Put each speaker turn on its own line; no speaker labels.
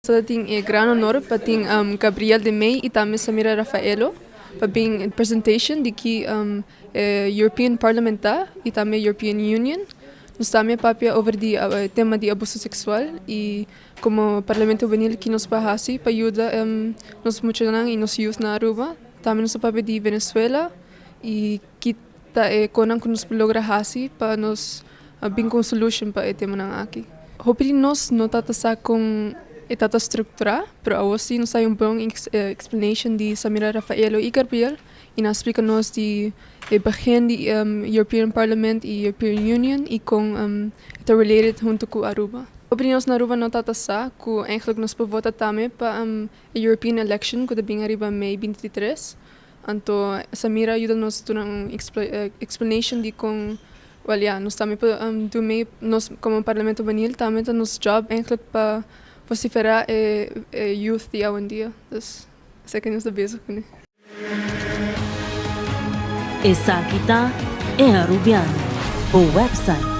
Tin e gran honor pa tin Gabriel de Mey y tambe Samira Rafaelo pa bin presentation di ki European Parliament ta y tambe European Union. Nos tambe papia over di tema di abuso sexual y como Parlamento Hubenil ki nos por haci pa yuda nos muchanan y nos youth na Aruba. Tambe nos a papia di Venezuela y ki ta e conan cu nos por logra haci pa nos bin cu un solution pa e temanan aki. Hopi di nos no tata sa con e tata structura, pero awor si nos hay un bon explanation di Samira Rafaelo y Gabriel y nan a splica nos di e begin di European Parliament y European Union y con e ta related hunto cu Aruba. Hopi di nos na Aruba no tata sa cu eigenlijk nos por vota tambe pa e European election cu ta bin ariba mei 23. Anto Samira a yuda nos duna un explanation di con, well ya, nos tambe por do mee, nos como Parlamento Hubenil tambe ta nos job eigenlijk pa vocifera e youth di awendia. Dus esaki nos ta bezig cune.
Esaki ta E Arubiano, bo website.